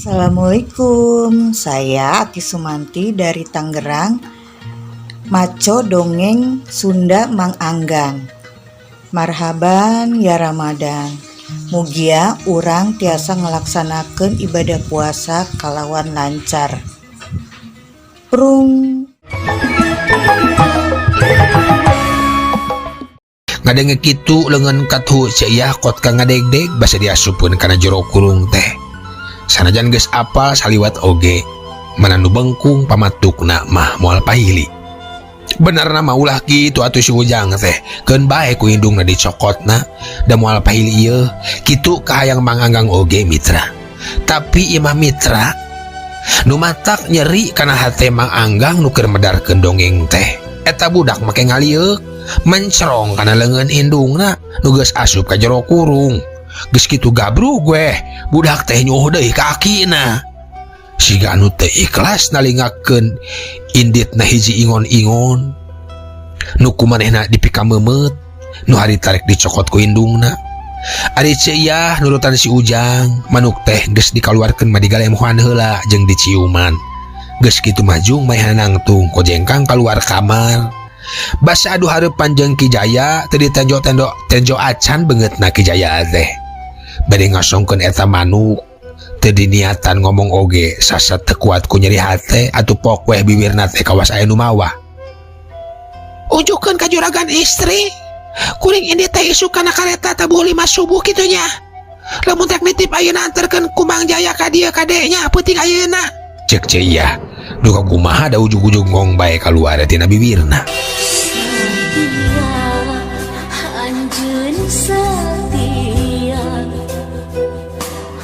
Assalamualaikum, saya Aki Sumanti dari Tangerang, Maco Dongeng Sunda Mang Anggang. Marhaban ya Ramadan. Mugia urang tiasa ngelaksanakeun ibadah puasa kalawan lancar. Prung. Ngadenge kitu leungeun katuhu Ceu Iyah kot ka ngadegdeg basa diasupkeun kana jero kurung teh. Sanajan geus apal saliwat oge, mana nu bengkung pamatukna mah moal pahili. Benerna mah ulah kitu atuh si Ujang teh, keun bae ku indungna dicokotna, da moal pahili ieu, kitu kahayang Mang Anggang oge mitra. Tapi imah mitra nu matak nyeri kana hate Mang Anggang nu keur medarkeun dongeng teh. Eta budak make ngalieuk, mencerong kana leungeun indungna nu geus asup ka jero kurung. Geus kitu gabrug weh, budak teh nyuh deui ka akina. Siga anu teu ikhlas nalingakeun inditna hiji ingon-ingon. Nu kumanehna dipikamemeut, nu harita rek dicokot ku indungna. Ari Ceu Iyah nurutan si Ujang, manuk teh geus dikaluarkeun mah digalemuhan heula jeung diciuman. Geus kitu mah jung manehna nangtung kojengkang kaluar kamar. Basa adu hareupan jeung Ki Jaya teu ditenjo-tendo tenjo acan beungeutna Ki Jaya teh. Bade ngasongkeun eta manuk teu diniatan ngomong oge sasat teu kuat ku nyeri hate atuh pok weh biwirna teh kawas aya nu mawa. Unjukkeun ka juragan istri. Kuring ini teh isuk kana kareta tabuh 5 subuh kitu nya. Lamun rek nitip ayeuna anterkeun ku Mang Jaya ka dieu kade nya peuting ayeuna. Cek Ceu Iyah, duka kumaha da ujug-ujug ngong bae kaluar tina biwirna. Anjeun setia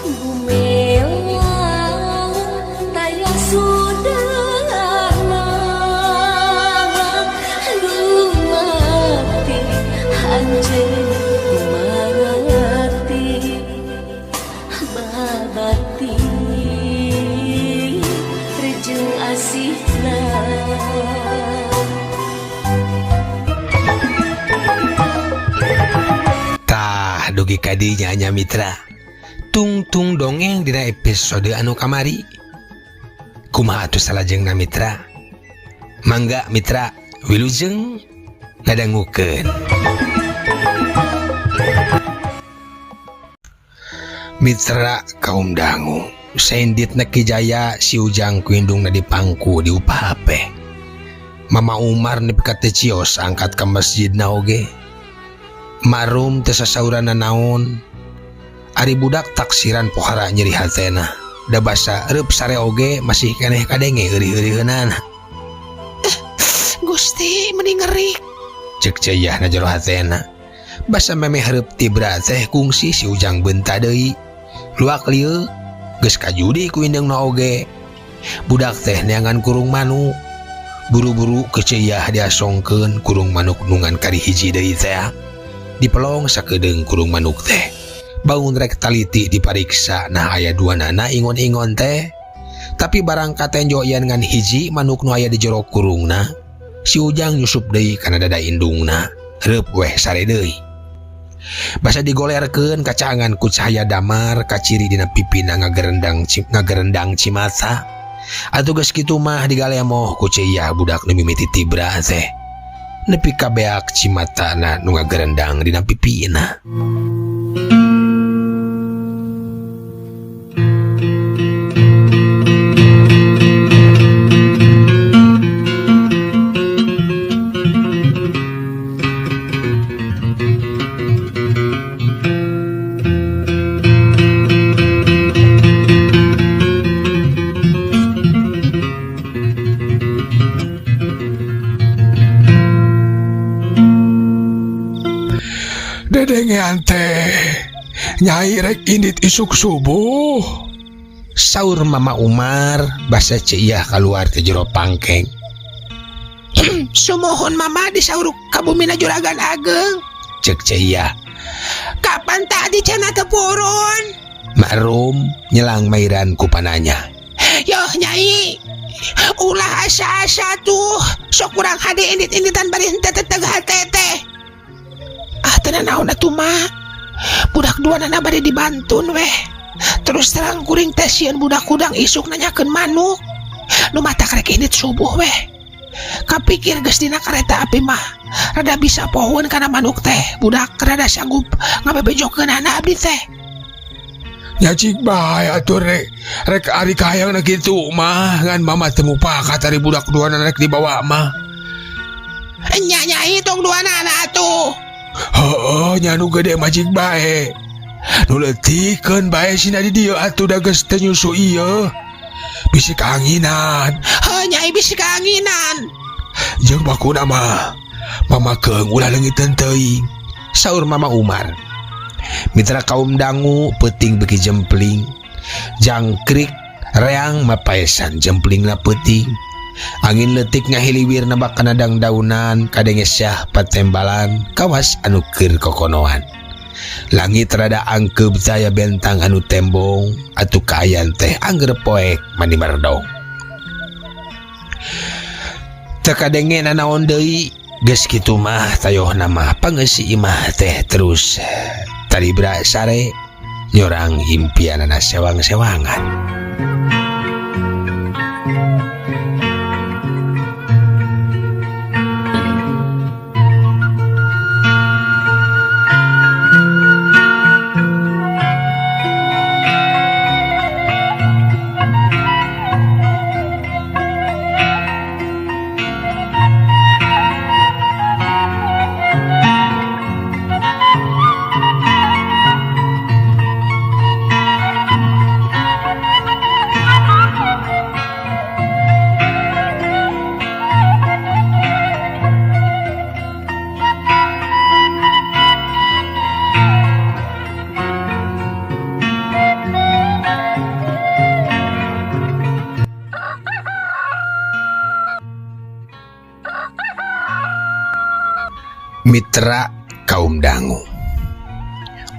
gumelang taya sudahna lumati anjeun mati babati rejeng asihna. Tah dugi kadinya nya mitra. Tungtung dongeng dina episode anu kamari. Kumaha atuh salajengna mitra? Mangga mitra wilujeng ngadangukeun. Mitra kaum dangu, sainditna Ki Jaya si Ujang ku indungna dipangku di upah HP. Mama Umar nepi ka teu cios angkat ka masjidna oge. Marum teu sasaurana naon. Ari budak taksiran pohara nyeri hatena. Da basa reup sare oge masih keneh kadenge eurih-euriheunana. Gusti meni ngerik. Cek Ceu Iyah na jero hatena. Basa memeh reup tibra teh kungsi si Ujang beunta deui. Luak lieu geus kajudi ku indungna oge. Budak teh neangan kurung manuk. Buru-buru ke Ceu Iyah diasongkeun kurung manuk nungan kari hiji deui teh. Dipelong sakedeung kurung manuk teh. Bangun rek taliti dipariksa nah aya dua nana ingon-ingon teh. Tapi barang katenjo yen ngan hiji manuk nu aya di jero kurungna, si Ujang nyusup deui kana dada indungna. Reup weh sare deui. Basa digolerkeun kacangan ku cahaya damar kaciri dina pipina ngagerendang cimata. Atuh geus kitu mah digalemoh ku Ceu Iyah budak nu mimiti tibra teh. Nepi ka beak cimatana nu ngagerendang dina pipina. Dedengean teh nyai rek indit isuk subuh. Saur Mama Umar basa Ceu Iyah kaluar ti jero pangkeng. Sumuhun Mama disaur ka bumina juragan ageng. Cek Ceu Iyah. Kapan tadi cenah teu purun? Makrum nyelang mairan ku pananya. Yoh nyai, ulah asa-asa tuh sok kurang hade indit-inditan bari henteu teteg hate teh. Ah teu naon atuh mah. Budak dua nana bade dibantun weh. Terus terang kuring teh sieun budak hudang isuk nanyakeun manuk. Nu matak rek indit subuh weh. Kapikir geus dina kareta api mah rada bisa pohoeun kana manuk teh. Budak rada sanggup ngabebejokeunana abdi teh. Nya cik bae atuh rek rek ari kahayangna kitu mah ngan mama teu mupakat ari budak duana rek dibawa mah. Nya nyai tong duanana atuh. Heueuh nya nu gede mah cik bae. Nu leutikeun bae sina di dieu atuh da geus teu nyusu ieu. Bisi kaanginan. Heuh nyai bisi kaanginan. Jeung bakuna mah mama keung ulah leungiteun teuing. Saur Mama Umar. Mitra kaum dangu peuting beuki jempling. Jangkrik reang mapaesan jemplingna peuting. Angin leutik ngahiliwir nebak kana dangdaunan kadenge syah patembalan kawas anu keur kokonoan. Langit rada angkeub taya bentang anu tembong atuh kaayan teh angger poek mani merdong. Teu kadenge nanaon deui geus kitu mah tayohna mah pangeusi imah teh terus talibra sare nyorang impianana sewang-sewangan. Mitra kaum dangu,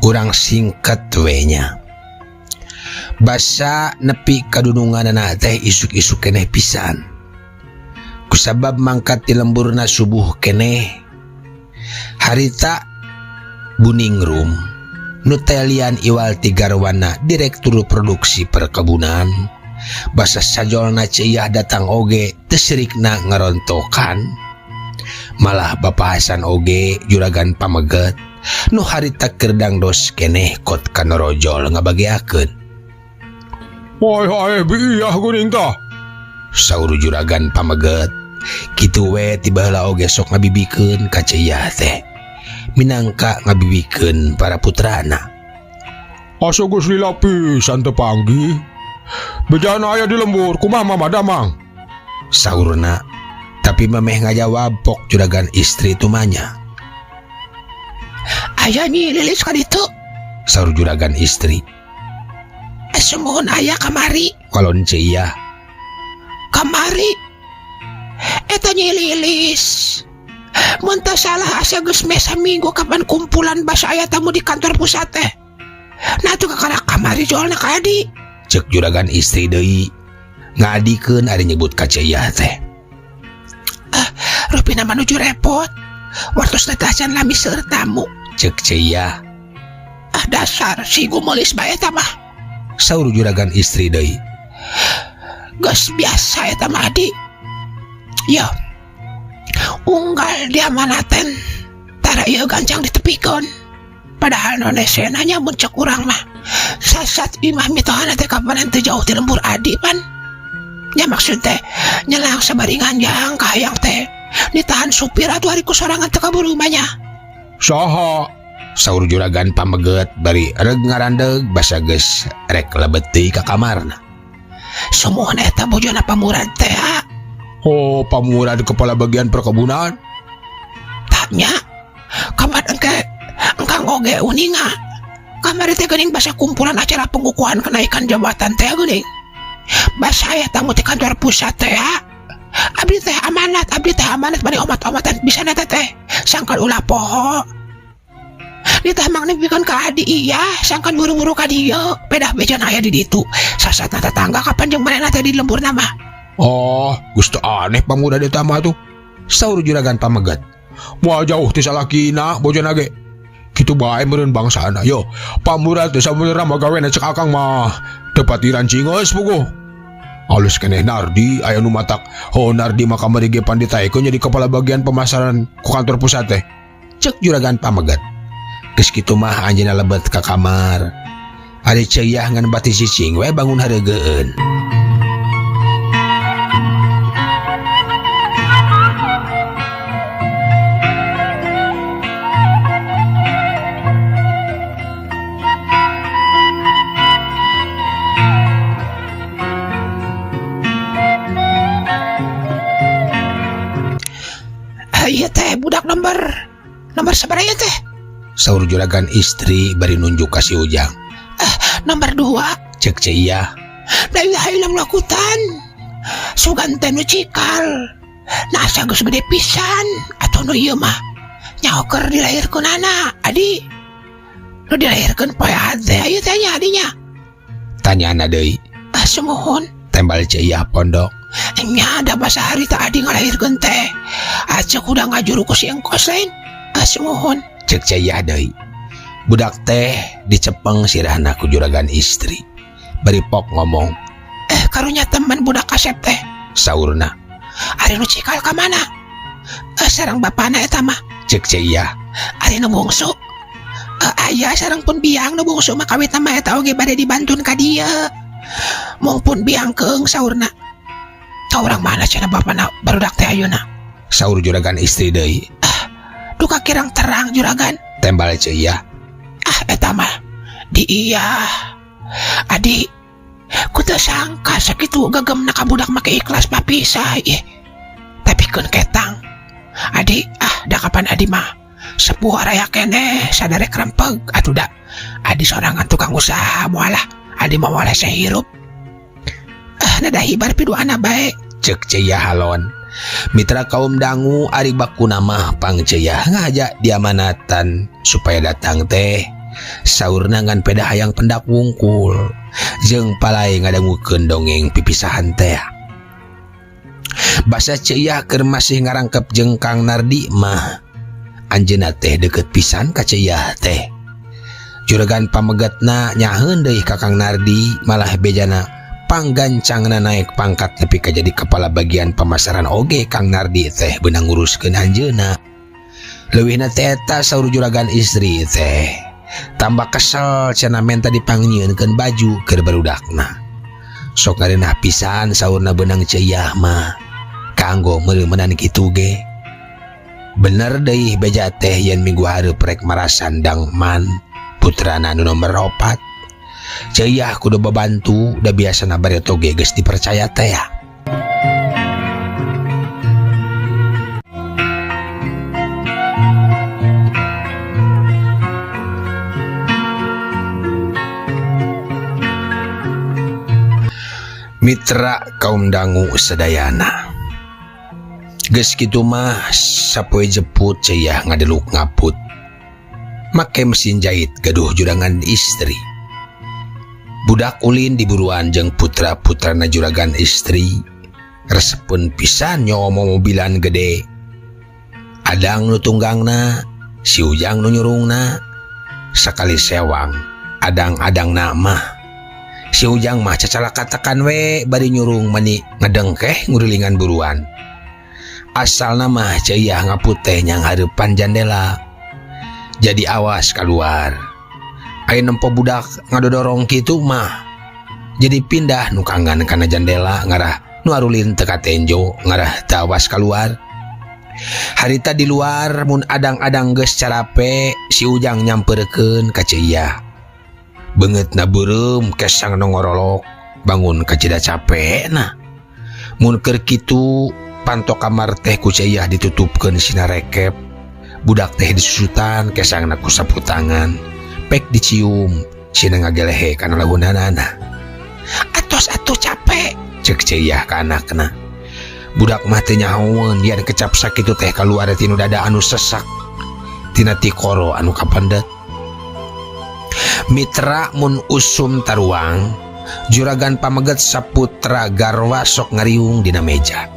urang singkat we nya. Basa nepi kadununganana teh isuk-isuk keneh pisan. Kusabab mangkat ti lemburna subuh keneh. Harita Buningrum nu telian iwal ti garwana direktur produksi perkebunan. Basa sajolna Ceu Iyah datang oge teu sirikna ngarontokan. Malah Bapak Hasan oge juragan pameget nu harita keur dangdos keneh kot kanorojol ngabageakeun. Woi hae biah geuning tah. Saur juragan pameget kitu we ti baheula oge sok ngabibikeun ka Ceu Iyah teh. Minangka ngabibikeun para putrana. Asa geus lila pisan teu panggih. Bejana aya di lembur kumaha mama damang? Saurna. Tapi memeh ngajawab pok juragan istri tumanya. Aya nyi lilis ka ditu? Saur juragan istri. Sumuhun aya kamari. Kolon Ceu Iyah. Kamari. Eta nyi lilis. Mun teu salah asa geus meh saminggu kapan kumpulan basa aya tamu di kantor pusat teh. Nah tuh kakara kamari jolna ka adi. Cek juragan istri deui. Ngadikeun ari nyebut ka Ceu Iyah teh. Rupina menuju repot. Wartos teh acan lami seueur tamu. Cek Ceu Iyah. Ah dasar si gumelis bae eta mah. Saur juragan istri deui. Geus biasa eta mah adi. Yo. Unggal diamanaten tara ieu gancang ditepikeun. Padahal nonesena nya mun cek urang mah. Sasat imah mitohana teh kapanan teu jauh ti lembur adi pan. Nya maksud teh nyelang sabari nganjang kahayang teh ditahan supir atuh ari ku sorangan teu kaburu mah nya. Saha? Saur juragan pameget bari reg ngarandeg basa geus rek lebet deui ka kamarna. Sumuhun eta bojona Pamurad teh. Oh, Pamurad kepala bagian perkebunan? Tanya. Kamar engke engkang oge uninga. Kamari teh geuning basa kumpulan acara pengukuhan kenaikan jabatan teh geuning. Basa aya tamu ti kantor pusat teh. Abdi teh amanat, abdi teh amanat bari omat-omatan bisa neta teh. Sangkan ulah poho. Ditah mang nepikeun ka adi iya, sangkan buru-buru ka dieu. Pedah bejan aya di ditu. Sasatna tetangga kapan jeung manehna teh di lembur mah. Oh, geus teu aneh Pamurad eta mah tuh. Saur juragan pameget. Moal jauh ti salakina bojona ge. Kitu bae meureun bangsana. Yo, Pak Murad teh sabenerna mah gawena cek akang mah teu patiran cingeus puguh. Alus keneh Nardi aya nu matak ho Nardi mah kamari ge pan ditaekeun jadi kepala bagian pemasaran ku kantor pusat teh. Cek juragan pameget. Geus kitu mah anjeunna lebet ka kamar. Ari Ceu Yah ngan bati cicing we bangun hareugeun. Iya teh budak nomor nomor sabaraha ieu teh? Saur juragan istri bari nunjuk ka si Ujang. Nomor 2. Cek Ceu Yah. La ilaha illallah kutan. Sugan teh nu cikal. Nah asa geus gede pisan atuh nu ieu mah. Nyaho keur dilahirkeunana, adi. Nu dilahirkeun poe Ahad teh ieu teh nya adinya. Tanyana deui. Ah sumuhun. Tembal Ceu Yah pondok. Nya ada basa harita adi ngalahirkeun teh. Acek udah ngajuru ku si engkos lain. Ah sumuhun. Cek Ceu Yah deui. Budak teh dicepeng sirahna ku juragan istri. Bari pok ngomong. Karunya teman budak kasep teh. Saurna. Ari nu cikal ka mana? Sareng bapana eta mah. Cek Ceu Yah. Ari nu bungsu. Aya sareng pun biang nu bungsu mah kawit mah eta oge bade dibantun ka dieu. Mung pun biang keung saurna. Ka urang mana cenah bapana barudak teh ayeuna? Saur juragan istri deui. Duka kirang terang juragan. Tembal Ceu Yah. Ah eta mah di iya. Adi ku teu sangka sakitu gagemna ka budak make ikhlas papisah ieu. Tapi keun ketang. Adi ah da kapan adi mah sepuh araya keneh sadarek rempeg atuh da. Adi sorangan tukang usaha moal lah. Adi mah moal hese hirup. Nada hibar piduana bae. Cek Ceu Yah halon. Mitra kaum dangu ari bakuna mah pang Ceu Yah ngaja diamanatan supaya datang teh. Saurna ngan peda hayang pendak wungkul jeung palai ngadangukeun dongeng pipisahan teh. Basa Ceu Yah keur masih ngarangkep jeung Kang Nardi mah anjeunna teh deukeut pisan ka Ceu Yah teh. Juragan pamegetna nyaheun deui ka Kang Nardi malah bejana panggancangna naik pangkat nepi ka jadi kepala bagian pemasaran oge Kang Nardi teh beunang nguruskeun anjeunna. Leuwihna teh eta saur juragan istri teh. Tambah kesel cenah menta dipangnyieunkeun baju keur barudakna. Sok ngareunah pisan saurna beunang Ceu Yah mah. Kanggo meuleumenan kitu ge. Bener deui beja teh yen minggu hareup rek marasan Dangman putrana nu nomor 4. Ceu Yah kudu babantu da biasana bareto ge geus dipercaya teh. Mitra kaum dangu sadayana. Geus kitu mah sapoe jeput Ceu Yah ngadeluk ngaput. Make mesin jahit gaduh jurangan istri. Budak ulin diburuan jeung putra-putrana juragan istri. Resepeun pisan nyomo mobilan gede. Adang nu tunggangna, si Ujang nu nyurungna. Sakali sewang, adang-adangna mah. Si Ujang mah cacalakatakan we bari nyurung mani ngedengkeh ngurilingan buruan. Asalna mah Ceu Yah ngaput teh nyang hareupan jandela. Jadi awas keluar. Aya nempo budak ngadodorong kitu mah. Jadi pindah nu kanggan kana jandela ngarah nu arulin teu katenjo ngarah teu awas keluar. Harita di luar mun adang-adang geus carape si Ujang nyamperkeun ka Ceu Yah. Beungeutna beureum kesang nu ngorolok bangun kacida capek nah. Mun keur kitu panto kamar teh ku Ceu Yah ditutupkeun sina rekep. Budak teh disusutan kesangna ku sapu tangan. Pek dicium sina ngagelehe kana lagunanana. Atos atuh capek cek Ceu Yah ka anakna. Budak mah teu nyahoeun yen kecap sakitu teh kaluar tinu dada anu sesak tina tikoro anu kapendet. Mitra mun usum taruang juragan pameget saputra garwa sok ngariung dina meja.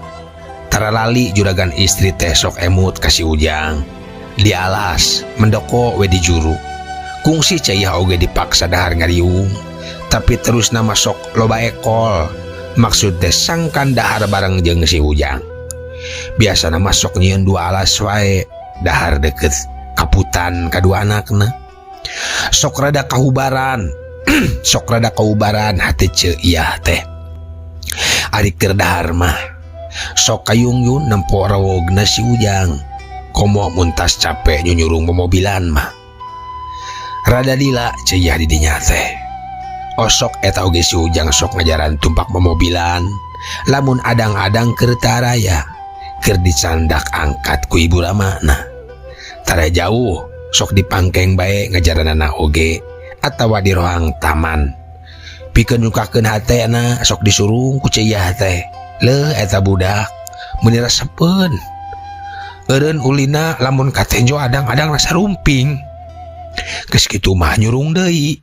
Tara lali juragan istri teh sok emut ka si Ujang. Di alas mendoko we di juru. Kungsi Ceu Iyah oge dipaksa dahar ngariung, tapi terus nama sok loba ekol. Maksud teh sangkan dahar bareng jeung si Ujang. Biasana mah sok nyieun dua alas wae, dahar deket kaputan kadua anakna. Sok rada kahubaran, sok rada kahubaran hati Ceu Iyah teh. Ari keur dahar mah sok kayungyun nempo rewogna si Ujang. Komo muntas capek nyunyurung momobilan mah. Rada lila Ceu Iyah di dinya teh. Osok eta oge si Ujang sok ngajaran tumpak momobilan, lamun adang-adang keur taraya, keur dicandak angkat ku ibu ramana. Tara jauh sok dipangkeng bae ngajaranana oge atawa di rohang taman. Pikeun nyukakeun hatena sok disurung ku Ceu Iyah teh. Leuh eta budak meuni resepeun. Eureun ulina lamun katenjo adang-adang rasa rumping. Geus kitu mah nyurung deui.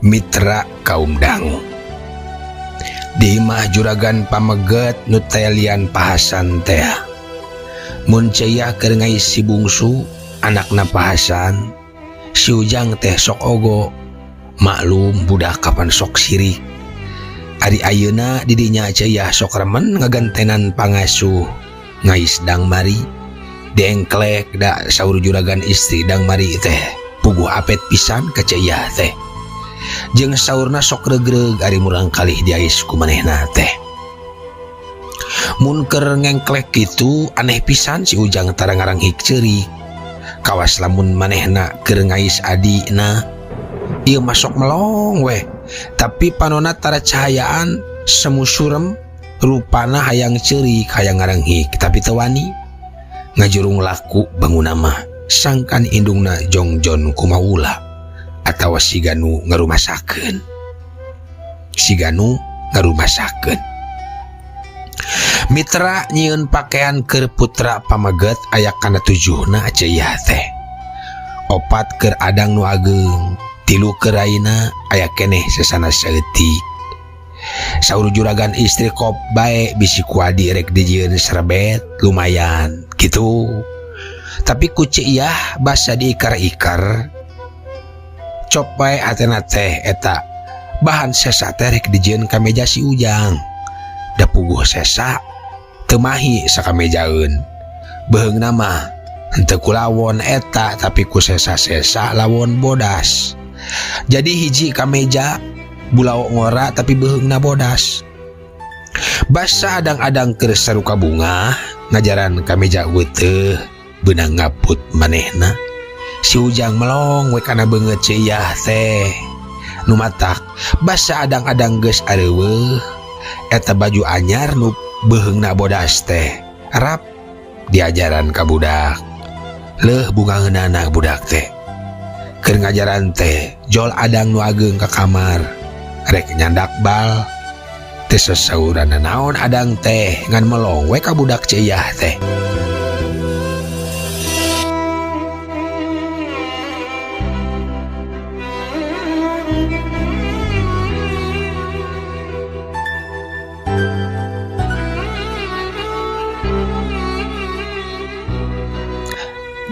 Mitra kaum dangu di imah juragan pameget nu telian pahasan teh. Mun Ceu Iyah keur ngais si bungsu anakna pahasan, si Ujang teh sok ogo. Maklum budak kapan sok sirik. Ari ayeuna di dinya Ceu Iyah sok remen ngagentenan pangasuh ngais dang mari diengklek da saur juragan istri dang mari teh puguh apet pisan ka Ceu Iyah teh. Jeung saurna sok regreg ari murang kalih diais ku manehna teh. Mun keur ngengklek kitu aneh pisan si Ujang tara ngaranghik ceurik. Kawas lamun manehna keur ngais adina ieu mah sok melong weh. Tapi panona tara cahayaan semu surem, rupana hayang ceurik hayang ngaranghik tapi teu wani. Ngajurung laku bangunna mah sangkan indungna jongjon kumawula atawa siganu ngarumasakeun. Siganu ngarumasakeun. Mitra nyieun pakaian keur putra pameget aya kana tujuhna Ceu Iyah teh. Opat keur adang nu ageung, tilu keur raina aya keneh sesana saeutik. Saur juragan istri kop bae bisi kuadi rek dijieun serbet lumayan kitu. Tapi ku Ceu Iyah basa diikar-ikar. Cop bae atena teh eta bahan sesa teh rek dijieun ka meja si Ujang. Da puguh sesa teu mahi sakamejaeun. Beheungna mah henteu ku lawon eta tapi ku sesa-sesa lawon bodas. Jadi hiji kameja bulaok ngora tapi beheungna bodas. Basa adang-adang keur saruka bunga ngajaran kameja weuteuh beunang ngaput manehna. Si Ujang melong we kana beungeut Ceu Iyah teh. Nu matak basa adang-adang geus areuweuh eta baju anyar nu beheungna bodas teh rap diajaran ka budak. Leuh bungaeunana budak teh. Keur ngajaran teh jol adang nu ageung ka kamar rek nyandak bal. Teu sasauran naon adang teh ngan melong we ka budak Ceu Iyah teh.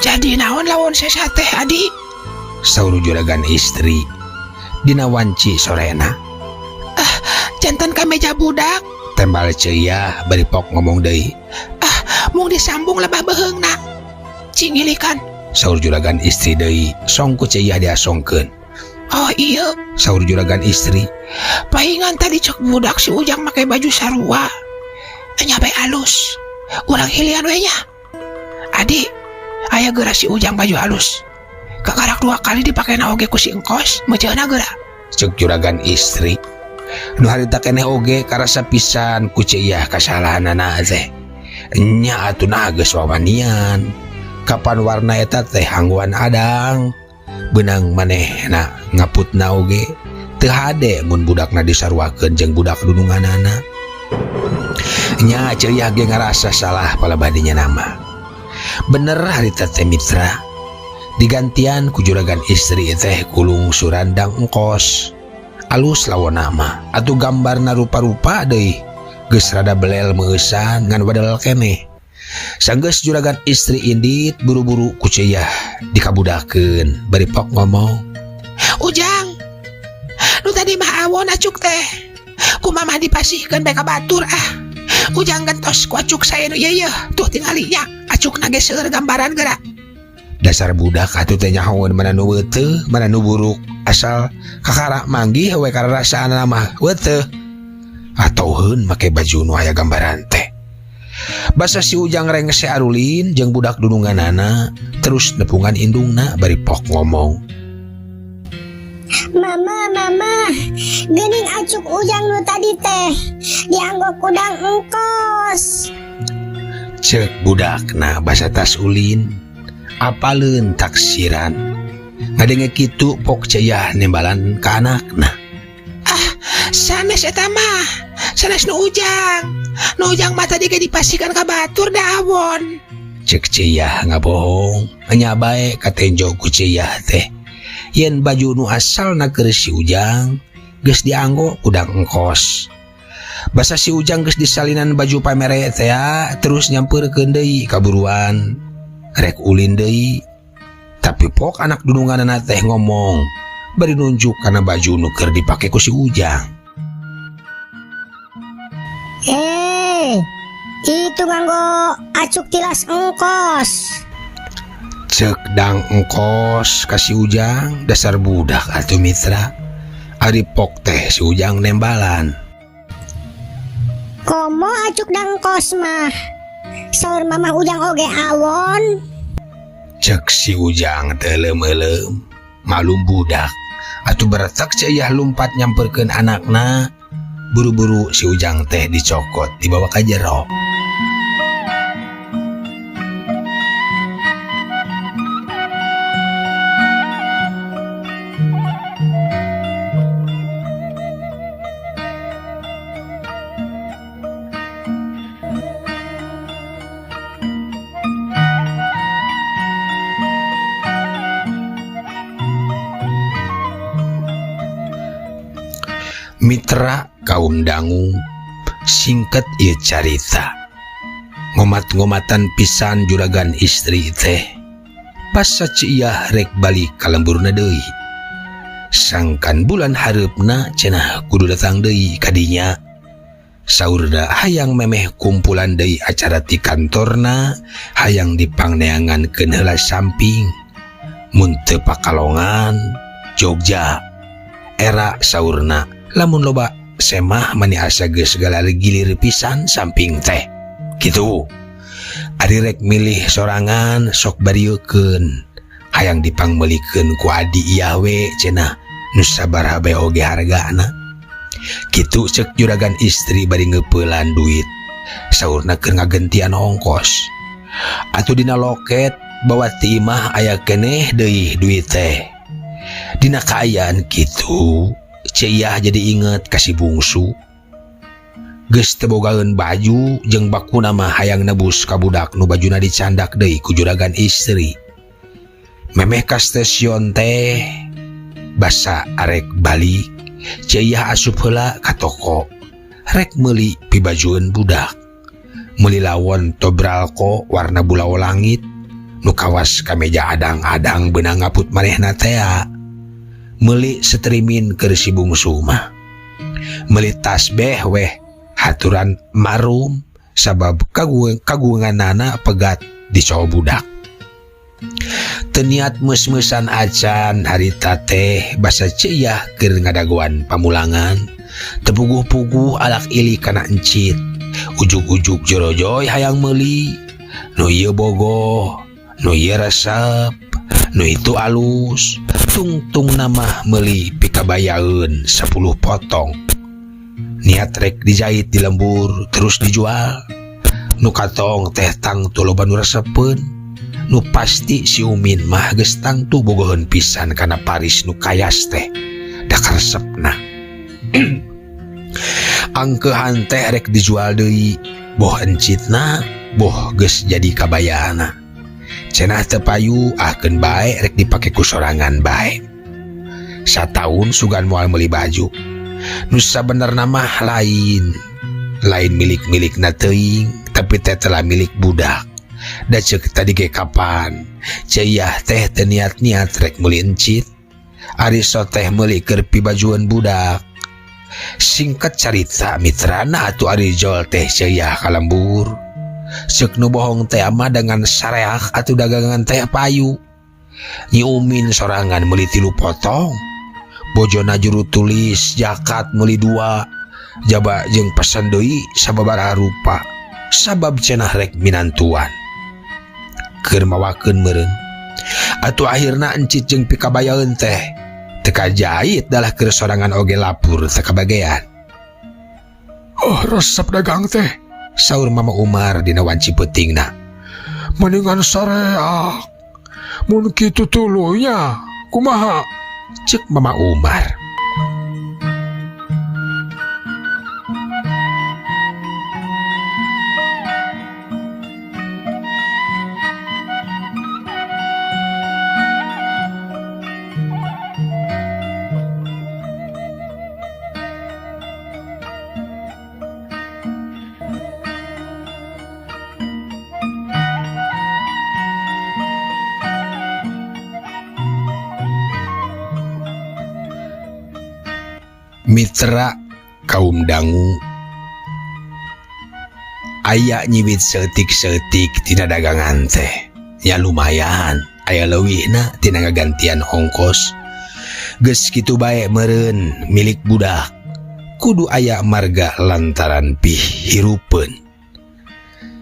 Jadi naon lawon sesa teh adi? Saur juragan istri dina wanci sorena. Ah, jantan kameja budak. Tembal Ceu Iyah bari pok ngomong deui. Ah, mung disambung lebah beheungna. Cingilikan. Saur juragan istri deui song ku Ceu Iyah diasongkeun. Oh iya. Saur juragan istri. Pahingan tadi cek budak si Ujang make baju sarua. Nya bae alus. Urang hilian we nya. Adi, aya geura si Ujang baju halus. Kakarak 2 kali dipake na oge ku si engkos, meuceuna geura. Cek juragan istri. Nu harita keneh oge karasa pisan ku Ceu Iyah kasalahanana teh. Nya atuh nah geus wawanian. Kapan warna eta teh hangguan adang. Beunang manehna ngaputna oge teu hade mun budakna disaruakeun jeung budak dununganana. Nya Ceu Yah ge ngarasa salah palebah nama. Bener harita teh mitra. Digantian ku juragan istri teh kulung surandang engkos. Alus lawon nama atuh gambarna rupa-rupa deui. Geus rada belel meueusan ngan wadal keneh. Sanggeus juragan istri indit buru-buru ku Ceu Yah dikabudakeun bari pok ngomong. Ujang, nu tadi mah awon acuk teh. Ku mamah dipasihkeun bae ka batur ah. Ujang gentos ku acuk saya nu ieu yeuh. Tuh tingali nya, acukna ge seueur gambaran geura. Dasar budak atuh teh nyahoeun mana nu weuteuh, mana nu buruk. Asal kakara manggih we kararasaanna mah weuteuh. Atauheun make baju nu aya gambaran teh. Basa si Ujang rengse arulin jeung budak dununganana terus nepungan indungna bari pok ngomong. Mama, mama, geuning acuk Ujang nu tadi teh dianggo kudang engkos. Cek budakna basa tas ulin, apaleun taksiran. Ngadenge kitu pok Ceu Yah nembalan ka anakna. Ah, sanes eta mah, sanes nu Ujang. Nu Ujang mah tadi ge dipasihkan ka batur da awon. Cek Ceu Yah ngabohong, nya bae katenjo ku Ceu Yah teh. Yen baju nu asalna keur si Ujang geus dianggo kudang engkos. Basa si Ujang geus disalinan baju pamere teh terus nyampeurkeun deui kaburuan. Rek ulin deui. Tapi pok anak dununganana teh ngomong bari nunjuk kana baju nu keur dipake ku si Ujang. Itu nganggo acuk tilas engkos. Cek dang engkos ka si Ujang, dasar budak atuh mitra. Ari pok teh si Ujang nembalan. Komo acuk dang engkos mah. Saur mamah Ujang oge awon. Cek si Ujang teh leumeuleuem, malum budak. Atuh beretak Ceu Yah lumpat nyamperkeun anakna. Buru-buru si Ujang teh dicokot dibawa ka jero. Mitra kaum dangu singkat ieu carita. Ngomat-ngomatan pisan juragan istri teh. Pas Ceu Yah rek balik ka lemburna deui. Sangkan bulan hareupna cenah kudu datang deui ka dinya. Saurna hayang memeh kumpulan deui acara ti kantorna, hayang dipangneangankeun heula samping. Mun teu pakalongan Jogja. Era saurna lamun loba semah mani asa geus gilir pisan samping teh. Kitu. Ari rek milih sorangan sok barieukeun. Hayang dipangmeulikeun ku adi iyah we cenah nu sabaraha bae oge hargana. Kitu cek juragan istri bari ngeupelan duit. Saurna keur ngagentian ongkos. Atuh dina loket bawa ti imah aya keneh deui duit teh. Dina kaayaan kitu Ceu Yah jadi inget ka si bungsu. Geus teu bogaeun baju jeung bakuna mah hayang nebus ka budak nu bajuna dicandak deui ku juragan istri. Memeh ka stasiun teh basa arek balik, Ceu Yah asup heula ka toko rek meuli pibajueun budak. Meuli lawon tobralko warna bulau langit nu kawas ka meja adang-adang beunang ngaput manehna tea. Meuli setrimin keur si bungsu mah. Meuli tasbeh weh haturan marum sabab kagunganana pegat di cowok budak. Teu niat meus-meusan acan harita teh basa Ceu Yah keur ngadagoan pamulangan. Tepuguh-puguh alak ili kana encit. Ujug-ujug jorojoy hayang meuli. Nu ieu bogoh, nu ieu resep, nu itu alus. Tungtung nama meuli pikabayaeun 10 potong. Niat rek dijahit di lembur terus dijual. Nu katoong teh tangtu loba nu resepeun. Nu pasti si Umin mah geus tangtu bogoheun pisan kana Paris nu kayas teh. Da karesepna. Angkeuhan teh rek dijual deui, boh encitna, boh geus jadi kabayana. Cenah teu payu ahkeun bae rek dipake ku sorangan bae. Sataun sugan moal meuli baju. Nu sabenerna mah lain. Lain milik-milikna teuing, tapi teh telah milik budak. Da ceuk tadi ge kapan? Ceyah teh teu niat-niat rek meuli encit. Ari so teh meuli keur pibajueun budak. Singkat carita mitrana atuh ari jol teh ceyah kalembur. Ceuk nu bohong teh mah dengan sareak atuh dagangan teh payu. Nyi Umin sorangan meuli 3 potong. Bojona juru tulis jakat meuli 2. Jaba jeung pesan deui sababaraha rupa. Sabab cenah rek minantuan. Keur mawakeun meureun. Atuh akhirna encit jeung pikabayaeun teh teu kajait dalah keur sorangan oge lapur teu kabagean. Oh, resep dagang teh, saur Mama Umar dina wanci peutingna. Mendingan sareak. Mun kitu tuluy nya, kumaha? Ceuk Mama Umar. Mitra kaum dangu aya nyiwit setik-setik tina dagangan teh ya lumayan aya leuwihna tina ngagantian ongkos geus kitu bae meureun milik budak kudu aya marga lantaran pihirupeun.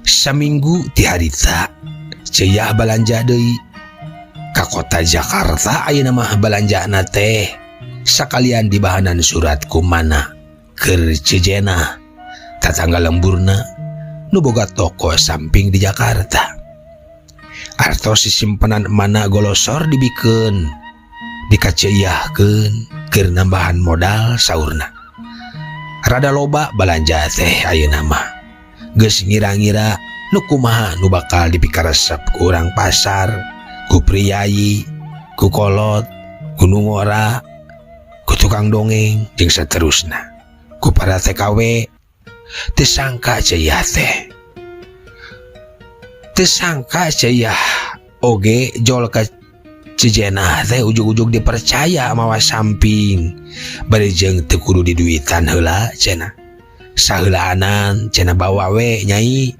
Saminggu ti harita ceyah balanja deui ka kota Jakarta ayeuna mah balanjana teh sakalian dibahanan surat kumana keur cejena tatangga lemburna nu boga toko samping di Jakarta. Artos sisimpenan mana golosor dibikeun dikaceuyahkeun keur nambahan modal saurna. Rada loba balanja teh ayeuna mah geus ngira-ngira nu kumaha nu bakal dipikaresep ku urang pasar, ku priyayi, ku kolot, ku nu ngora, ku tukang dongeng jeung saterusna, ku para TKW. Teu sangka ceyah teh, teu sangka ceyah oge jol ka cejenah teh ujug-ujug dipercaya mawa samping bari jeung teu kudu diduitan heula cenah. Saheulaanan cenah bawa we nyai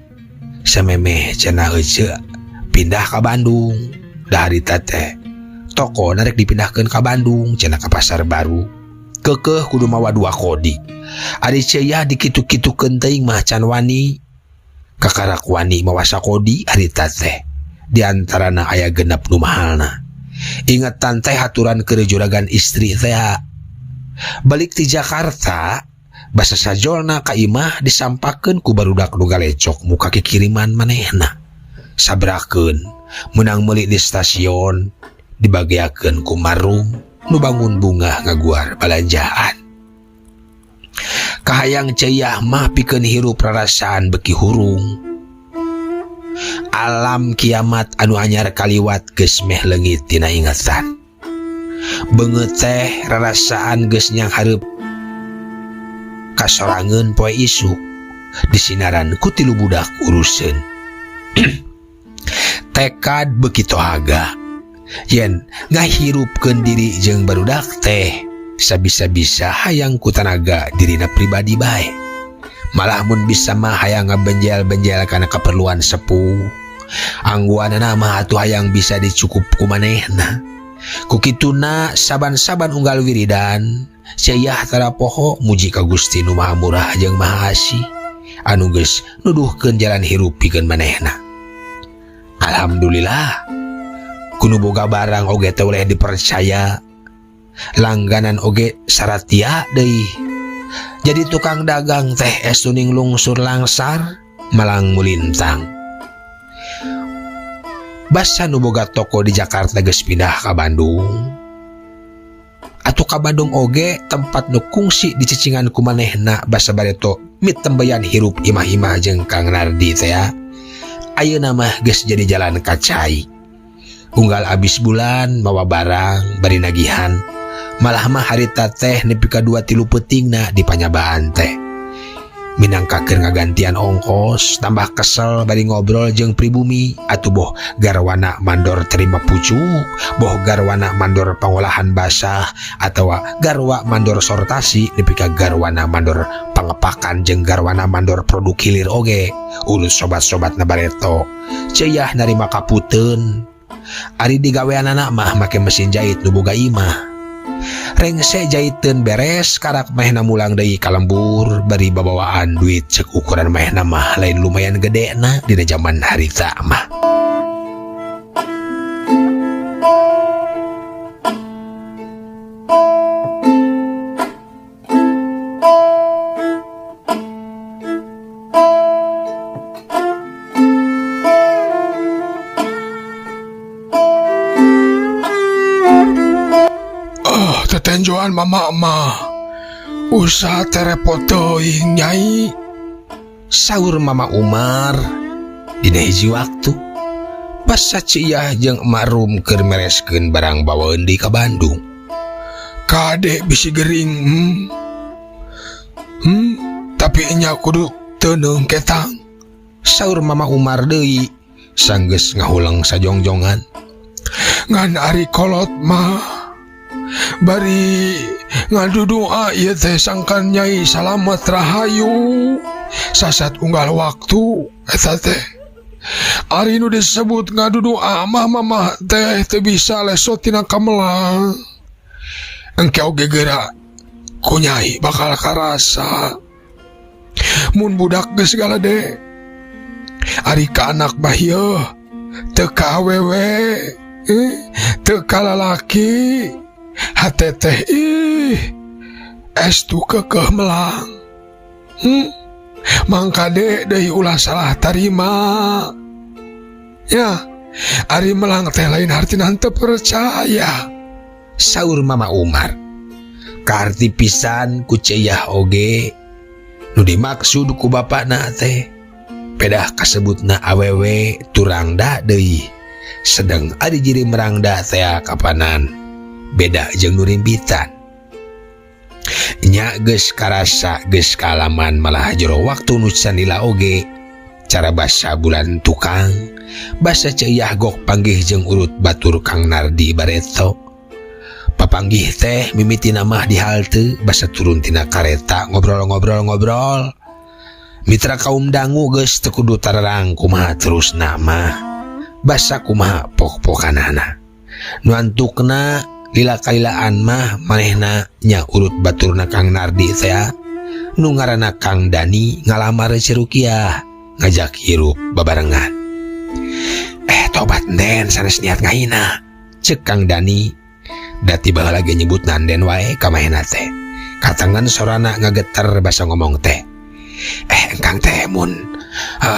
samemeh cenah heuceu pindah ka Bandung. Da harita teh toko narek dipindahkeun ka Bandung cenah ka pasar baru. Keukeuh kudu mawa 2 kodi. Ari ceyah dikitu-kitukeun teuing mah can wani. Kakarak wani mawa sakodi harita teh. Di antarana aya genep nu mahalna. Ingetan teh aturan keur juragan istri teh. Balik ti Jakarta basa sajolna ka imah disampakeun ku barudak nu galecok muka kikiriman manehna. Sabrakeun meunang meuli di stasiun dibageakeun ku marum nu bangun bunga ngaguar balanjaan. Kahayang ceyah mah pikeun hirup rarasaan beki hurung. Alam kiamat anu anyar kaliwat geus meh leungit tina ingetan. Beungeut teh rarasaan geus nyanghareup kasorangeun poe isuk disinaran ku 3 budak uruseun. Tekad beuki tohaga yen ngahirupkeun diri jeung barudak teh sabisa-bisa hayang ku tanaga dirina pribadi bae. Malah mun bisa mah hayang ngabenjel-benjel kana keperluan sepuh. Angguanana mah atuh hayang bisa dicukup ku manehna. Ku kituna saban-saban unggal wiridan ceyah tara poho muji ka Gusti nu Maha Murah jeung Maha Asih anu geus nuduhkeun jalan hirup pikeun manehna. Alhamdulillah kudu boga barang oge teh oleh dipercaya, langganan oge saratia deui. Jadi tukang dagang teh estuning lungsur langsar Malang mulintang. Basa nu boga toko di Jakarta geus pindah ka Bandung. Atuh ka Bandung oge tempat nu kungsi dicicingan ku manehna basa bareto mitembeyan hirup imah-imah jeung Kang Nardi teh ya. Ayeuna mah geus jadi jalan ka cai. Unggal abis bulan mawa barang bari nagihan. Malah mah harita teh nepi ka 2-3 peutingna di panyabaan teh. Minangka keur ngagantian ongkos tambah kesel bari ngobrol jeung pribumi atuh boh garwana mandor terima pucuk, boh garwana mandor pangolahan basah atawa garwa mandor sortasi nepi ka garwana mandor pangepakan jeung garwana mandor produk hilir oge. Urut sobat-sobatna bareto Ceyah narima kaputeun. Ari digaweanana mah make mesin jahit nu boga imah. Rengse jaiteun beres karak manehna mulang deui ka lembur bari babawaan duit cek ukuran manehna mah lain lumayan gedena dina jaman harita mah. Tetenjoan mama mah usaha terepot teuing nyai, saur Mama Umar dina hiji waktu pas Ciyah jeung Emak Rum keur mereskeun barang bawaeun deui ka Bandung. Kade bisi gering, tapi nya kudu teuneung ketang, saur Mama Umar deui sanggeus ngahuleng sajongjongan. Ngan ari kolot mah bari ngadudoa ieu teh sangkan nyai salamet rahayu sasat unggal waktu eta teh. Ari nu disebut ngadudoa mah mamah teh teu bisa lesot tina kamelang. Engke oge geura ku nyai bakal karasa mun budak geus galede. Ari ka anak mah ieu teu ka awewe, teu ka lalaki. Hate teh ih estu kekeh melang. Mangkade deui ulah salah tarima. Ya, ari melang teh lain hartina henteu percaya, saur Mama Umar. Kaharti pisan ku Ceyah oge nu dimaksud ku bapakna teh pedah kasebutna awewe turangda deui. Sedang ari jiri merangda teh kapanan beda jeung nu rimbitan. Nya geus karasa geus kaalaman malah jero waktu nu sanila oge cara basa bulan tukang basa Ceyah gok panggih jeung urut batur Kang Nardi bareto. Papanggih teh mimitina mah di halte basa turun tina kareta ngobrol-ngobrol-ngobrol. Mitra kaum dangu geus teu kudu tarerang kumaha terusna mah basa kumaha pok-pokanana. Nu antukna lila kalilaan mah manehna nya urut baturna Kang Nardi teh nu ngaranna Kang Dani ngalamar si Rukiah ngajak hirup babarengan. Tobat nden sanes niat ngahina, cek Kang Dani. Da tiba lagi nyebut nanden wae ka manehna teh. Katangan sorana ngageter basa ngomong teh. Engkang teh mun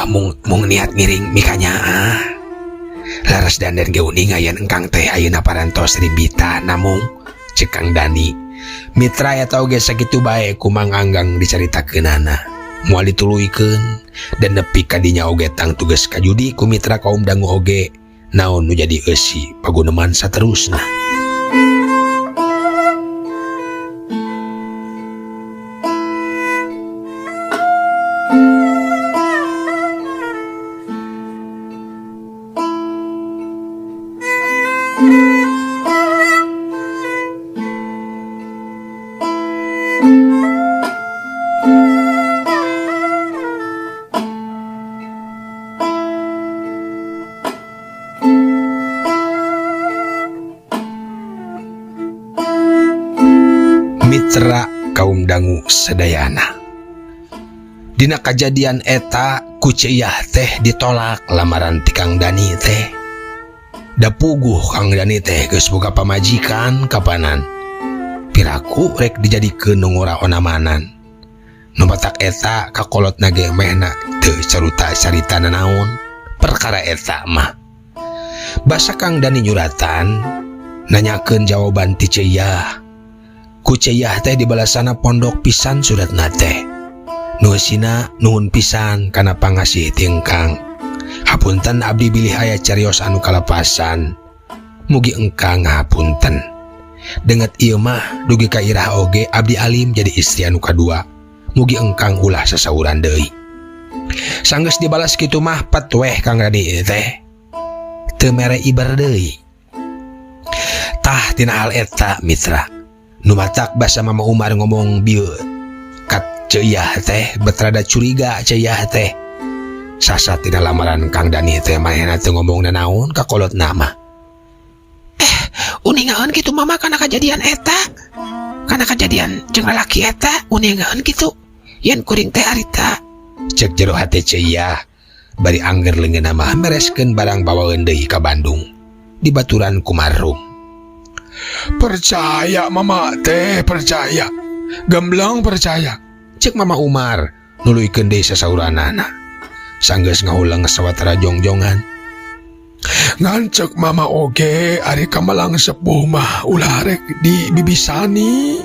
mung niat ngiring mikanyaah. Laras dandan ge uning aya engkang teh ayeuna parantos rimbita namung, cek Kang Dani. Mitra eta oge sakitu bae ku Mang Anggang dicaritakeunana. Moal dituluykeun dan nepi ka dinya oge tang tugas ka judi ku mitra kaum dangu oge naon nu jadi eusi paguneman saterusna. Mitra kaum dangu sedayana. Dina kajadian eta ku Ceyah teh ditolak lamaran ti Kang Dani teh. Da puguh Kang Dani teh geus boga pamajikan kapanan. Piraku rek dijadikeun nu ngora onamanan. Nu matak eta kakolotna ge mehna teu caruta carita nanaon perkara eta mah. Basa Kang Dani nyuratan nanyakeun jawaban ti Ceu Iyah. Ku Ceu Iyah teh dibalasana pondok pisan suratna teh. Nu eusina nuhun pisan kana pangasih ti engkang. Hapunten abdi bilih aya carios anu kalepasan. Mugi engkang ngahapunten. Denget ieu mah dugi ka irah oge abdi alim jadi istri anu kadua. Mugi engkang ulah sasauran deui. Sanggeus dibalas kitu mah pet weh Kang Dani teh. Teu mere ibar deui. Tah tina hal eta mitra. Nu matak basa Mama Umar ngomong bieu ka Ceu Iyah teh bet rada curiga Ceu Iyah teh. Sasa tina lamaran Kang Dani teh manehna teu ngomong nanaon ka kolotna mah. Uningaeun kitu mama kana kajadian eta. Kana kajadian jeung lalaki eta uningaeun kitu. Yen kuring teh harita. Cek jero hate Ceu Iyah bari angger leungeunna mah mereskeun barang bawaeun deui ka Bandung dibaturan ku Marhum. Percaya mama teh, percaya. Gemblong percaya. Cek Mama Umar nuluykeun deui sasauranana. Sanggeus ngahuleng sawatara jongjongan. Ngan cek mama oge ari kamelang sepuh mah ulah rek dibibisani.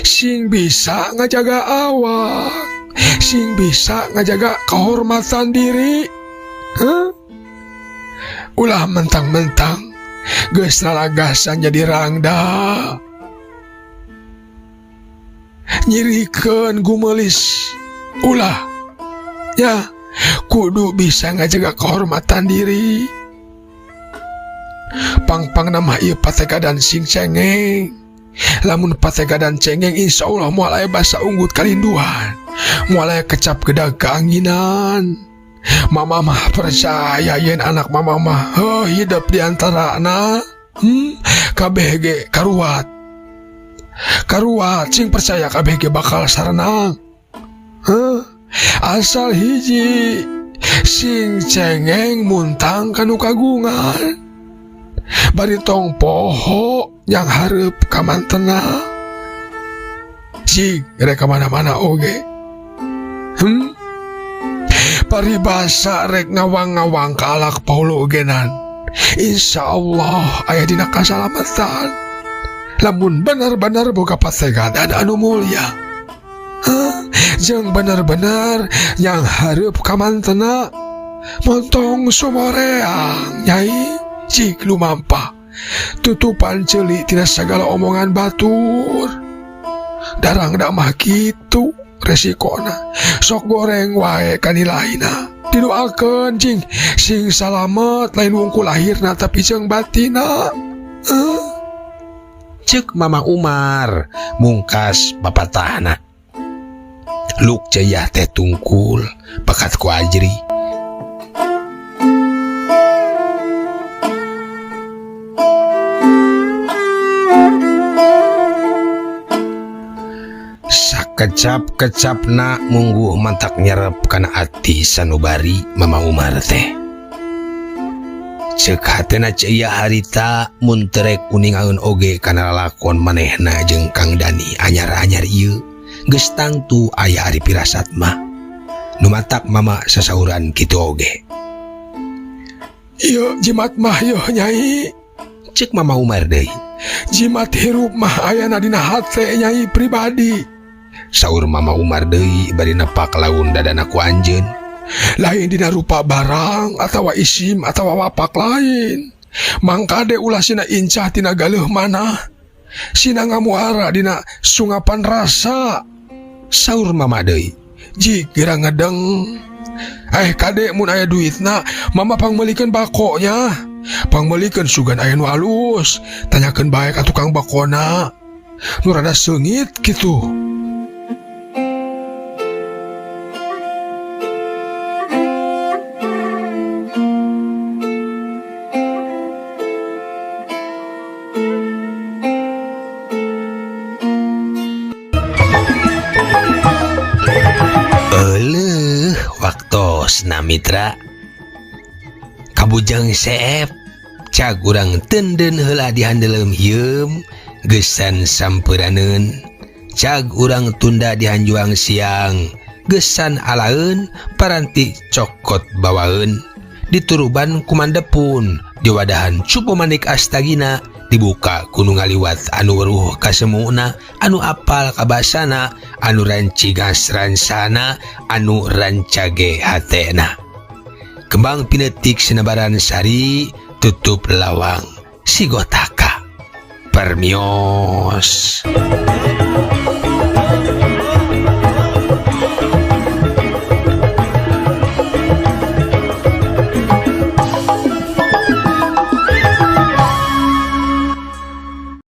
Sing bisa ngajaga awak, sing bisa ngajaga kehormatan diri. Huh? Ulah mentang-mentang geus lalagasan jadi rangda. Nyirikeun gumelis. Ulah. Ya, kudu bisa ngajaga kehormatan diri. Pang-pang nama ieu pategadan sing cengeng. Lamun pategadan cengeng insya Allah moal aya basa unggut kalinduhan, moal aya kecap gedag keanginan. Mama mah percaya yen anak mama mah heuh hidup di antarana. Kabeh ge karuat. Karuat sing percaya kabeh ge bakal sarenang. Heuh, asal hiji sing cengeng muntang kanu kagungan. Bari tong poho yang hareup kamantena. Cik rek ka mana-mana oge. Paribasa rek ngawang-ngawang ka alak paulo ogenan. Insya Allah aya dina kasalamatan. Lamun bener-bener boga pategadan anu mulia. Hah? Jeung bener-bener yang hareup kamantena. Montong sumoreang nyai. Cik lumampah tutupan ceuli tina sagala omongan batur. Darang dak mah kitu resikona. Sok goreng wae kanilaina. Didoakeun cing sing salamet lain wungkul lahirna tapi jeung batina. Ceuk Mama Umar mungkas papatahna. Luk Ceu Iyah teh tungkul bakat ku ajri. Sakecap-kecapna mungguh mantak nyerep kana ati sanubari Mama Umar teh. Ceuk hatena Ceu Iyah harita mun teu rek uningaeun oge kana lalakon manehna jeung Kang Dani anyar-anyar ieu geus tangtu aya ari pirasat mah. Nu matak mama sasauran kitu oge. Ieu jimat mah yeuh nyai. Ceuk Mama Umar deui. Jimat hirup mah ayana dina hate nyai pribadi. Saur Mama Umar deui bari nepak laun dadana ku anjeun. Lain dina rupa barang atawa isim atawa wapak lain. Mangkade ulah sina incah tina galeuh manah. Sina ngamuara dina sungapan rasa. Saur Mama deui. Jik geura ngedeng. Kade mun aya duitna, mama pangmeulikeun bakonya. Pangmeulikeun sugan aya nu alus. Tanyakeun bae ka tukang bakona. Nu rada seungit kitu. Euleuh, waktosna mitra. Kabujang seep cag urang tenden heula di handeuleum hieum geusan sampeurankeun. Cag urang tunda di hanjuang siang gesan alaeun paranti cokot bawaeun dituruban ku Mandepun diwadahan cupu manik astagina dibuka ku nu ngaliwat anu weruh kasemuna anu apal kabasana anu rancigas ransana anu rancage hatena kembang pinetik sinebaran sari tutup lawang sigotaka permios.